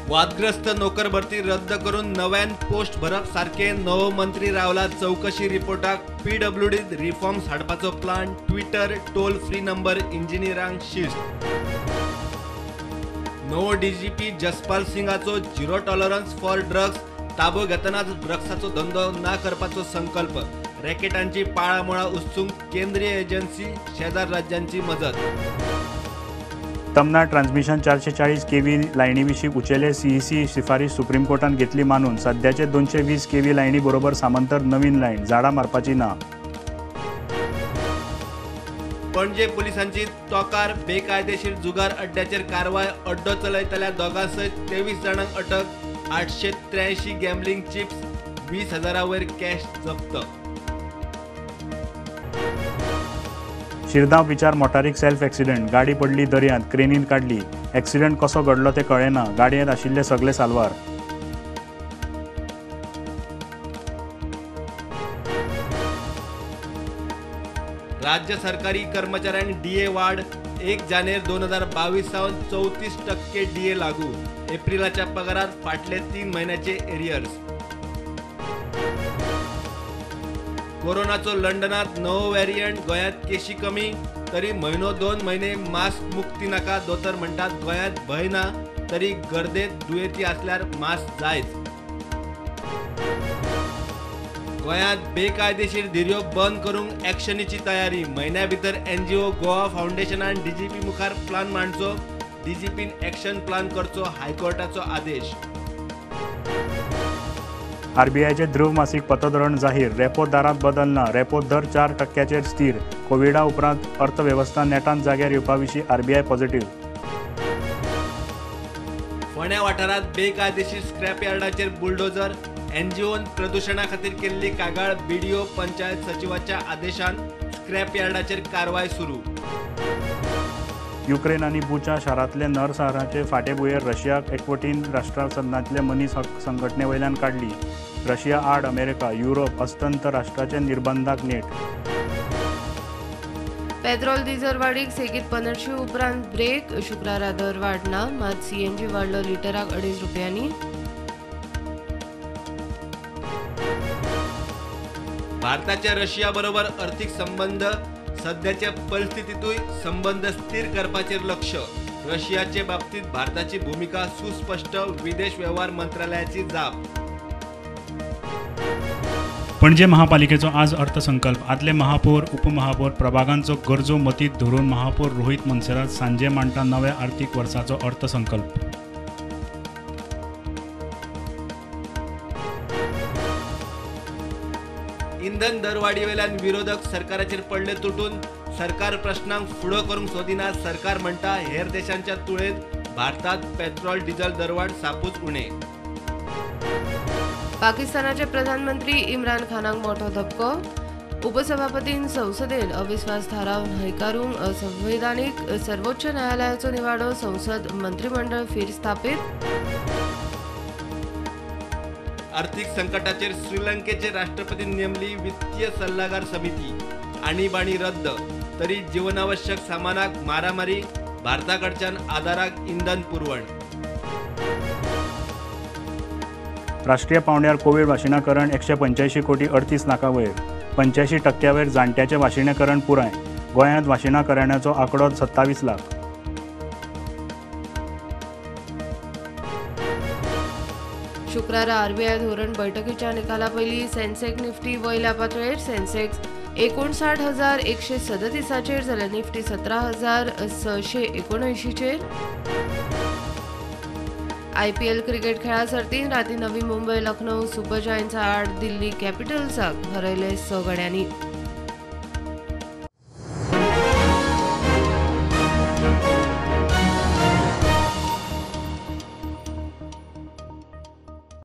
वादग्रस्त नोकर भरती रद्द करून नव्यान पोस्ट भरप सारखे नवो मंत्री रावला चौकशी रिपोर्टाक पीडब्ल्यूडीत रिफॉर्म्स हाडपाचो plan. Twitter toll free number इंजिनियरांक शिस्त. नवो डीजीपी जसपाल सिंगाचो झिरो टॉलरन्स फॉर ड्रग्स ताबो घेतनाच ड्रग्साचो धंदो ना करपाचो संकल्प. रॅकेटांची पाळामुळां उस्तूंक केंद्रीय एजन्सी शेजार राज्यांची मजत. तमना ट्रान्समिशन 440 केव्ही लायनी विशीं उचेले सीईसी शिफारीस सुप्रीम कोर्टान घेतली मानून. सद्याचे 220 केव्ही लायनी बरोबर सामंतर नवीन लायन, झाडां मारपाची ना. पणजे पोलिसांची तोकार बेकायदेशीर जुगार अड्ड्याचेर कारवाय. अड्डो चलयतल्या दोगां सयत 23 जाणांक अटक. 883 गॅम्बलिंग चिप्स, 20,000 वयर कॅश जप्त. शिरदांव बिचार मोटारीक सेल्फ एक्सिडंट, गाडी पडली दर्यांत, क्रेनीन काडली. एक्सिडंट कसो घडलो तें कळ्ळें ना. गाडयेंत आशिल्ले सगळे साल्वार. राज्य सरकारी कर्मचाऱ्यांक डीए वाढ. 1 जानेर 2022 सावन 34% डीए लागू. एप्रिलाच्या पगारात फाटले 3 म्हयन्याचे एरियर्स. कोरोनाचो लंडनात नवो वेरियंट, गोंयांत केशी कमी तरी म्हयनो 2 म्हयने मास्क मुक्ती नाका. दोतोर म्हणटात गोंयांत भंय ना तरी गर्देत दुयेंती आसल्यार मास्क जायच. गोंयांत बेकायदेशीर धिरयो बंद करूंक एक्शनीची तयारी. म्हयन्या भितर एनजीओ गोवा फावंडेशनान डीजीपी मुखार प्लान मांडचो. डीजीपीन एक्शन प्लान करचो हायकोर्टाचो आदेश. आरबीआयचे ध्रुव मासिक पतधोरण जाहीर. रेपो दरांत बदल ना. रेपो दर 4% स्थिर. कोविडा उपरांत अर्थवेवस्था नेटान जाग्यार येवपा विशीं आरबीआय पॉझिटिव्ह. फोंड्या वाठारांत बेकायदेशीर स्क्रॅप यार्डाचेर बुलडोजर. एनजीओन प्रदुशणा खातीर केल्ली कागाळ. बीडीओ पंचायत सचिवाच्या आदेशान स्क्रॅप यार्डाचेर कारवाय सुरू. युक्रेन आनी बुचा शारांतले नरसंहाराचे फाटेभुंयेर रशियाक एकवटीन राष्ट्रसंघांतले मनीस हक्क संघटने वयल्यान काडली. रशिया आड अमेरिका, युरोप अस्तंत राष्ट्राचे निर्बंधाक नेट. पेट्रोल डिझेल वाडीक सेगीत 15 उपरांत ब्रेक. शुक्रारा दर वाड ना, मात सीएनजी वाडलो लिटराक 2.5 रुपयांनी. भारताच्या रशिया बरोबर अर्थीक संबंध सध्याच्या परिस्थितीतूय संबंध स्थिर करपाचेर लक्ष. रशियाचे बाबतीत भारताची भूमिका सुस्पष्ट. विदेश व्यवहार मंत्रालयाची जाप. पणजे महापालिकेचो आज अर्थसंकल्प. आदले महापौर उपमहापौर प्रभागांचो गरजो मतींत धरून महापौर रोहित मोन्सेरात सांजे मांडटा नव्या आर्थीक वर्साचो अर्थसंकल्प. इंधन दरवाडीवेल्यान विरोधक सरकाराचेर पडले तुटून. सरकार प्रश्नांक फुडो करूंक सोदिना. सरकार म्हणटा हेर देशांच्या तुळेंत भारतात पेट्रोल डिझेल दरवाड सापूच उणे. पाकिस्तानाचे प्रधानमंत्री इम्रान खानाक मोठो धपको. उपसभापतीन संसदेन अविश्वास थाराव न्हयकारूंक असंवैधानिक. सर्वोच्च न्यायालयाचो निवाडो. संसद मंत्रिमंडळ फिर स्थापित. आर्थिक संकटाचेर श्रीलंकेचे राष्ट्रपती नेमली वित्तीय सल्लागार समिती. आणीबाणी रद्द तरी जीवनावश्यक सामानाक मारामारी. भारताकडच्यान आदाराक इंधन पुरवण. राष्ट्रीय पांवड्यार कोवीड वाशिनाकरण 185 कोटी 38 लाखां वयर. 85% वयर जाणट्याचें वाशिनीकरण पुराय. गोंयांत वाशिनाकरणाचो आंकडो 27 लाख. शुक्रारा आरबीआय धोरण बैठकीच्या निकाला पयलीं सेन्सेक्स निफ्टी वयल्या पातळेर. सेन्सेक्स 59,137 जाल्यार निफ्टी 17,679. आयपीएल क्रिकेट खेळा सर्तीन राती नवी मुंबय लखनौ सुपर जायंट्सा आड दिल्ली कॅपिटल्साक हरयले 6 गड्यांनी.